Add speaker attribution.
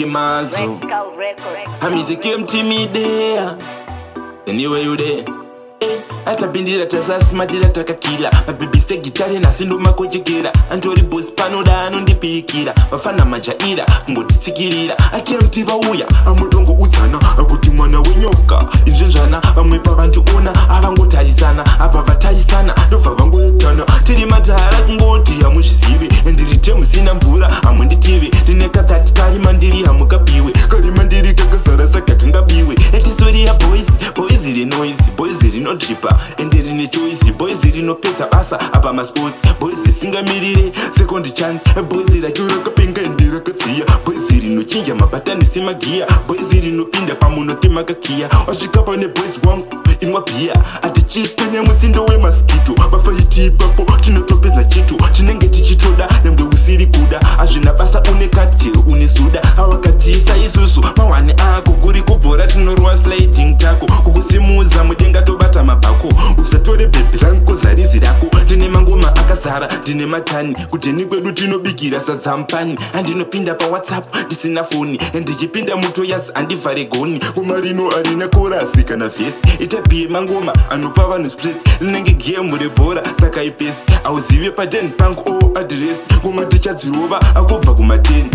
Speaker 1: Kimazo.
Speaker 2: Red Skull Records.
Speaker 1: Hamiziki mtimidea. Anyway you there. Atapindira tasasimatira takakila mabhibhi segitare nhasi ndomakochekera antori bosi panoda anondipirikira vafana majaira kungotitsikirira akmt vauya amutongoudzana akuti mwana wenyoka izvezvana vamwe pavandiona avangotarisana apa vatarisana ndobva vangoitana tiri matara kungoti hamuzvizivi ndiri temusina mvura hamunditive ndine kakati kari mandiri hamukapiwe kari mandiri kakazara saka kangabiwe etisori yaboys boys rinoise boys rinodripa ende rine choice boys rinopedza basa apa masports boys isingamirire second chance boys racho rakapinga ende rakadziya boys rinochinja mabhatani semagiya boys rinopinda pamunotema kakiya wasvika pane boys wangu inwa bhiya atichisipenya mutsindo wemaskito vafaiti ipapo tinotopedza chito chinenge tichitoda nyangwe usiri kuda hazvina basa une kati chero une suda awakatisa isusu mawani ako kuri kubhora tinorwa sliding tako kukusimudza mudenga tobata mabhako usatore bhebhi rangu zarizi rako ndine mangoma akazara ndine matani kudheni kwedu tinobikira sadza mupani andinopinda pawhatsapp ndisina foni ndichipinda mutoyas andivhare goni ngoma rino harina chorus kana verse itapiye mangoma anopa vanhu stress rinenge gemu rebhora saka ipesi auzive paden pangu o address ngoma tichadzirova akubva kumateni.